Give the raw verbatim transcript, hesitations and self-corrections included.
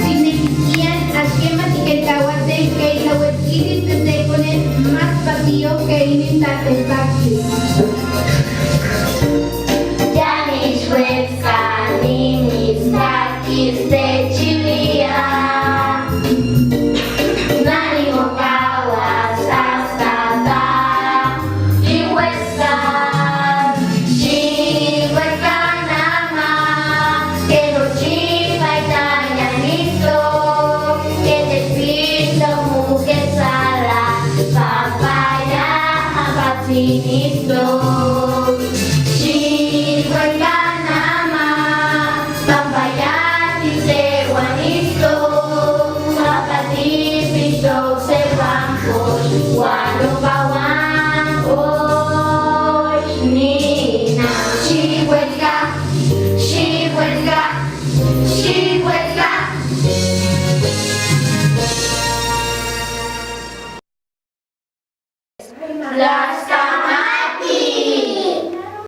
Sinekikian, axke ma tikelkauaten, ken tlahuetzili tlesekonen mas pakio ken inin tlatepaktli. Ya nixuetska, nimitzkakis, techilia. Nanimokauas hasta ta tiueskan, xiuekan ama, ken nochipa itlanian itztok, ken Tespirito Moketzala, Pampa ya apatzinitztok. Xiuekan ama, pampa ya titeuan itztok, pampa tipixtok se uan kox uan nopa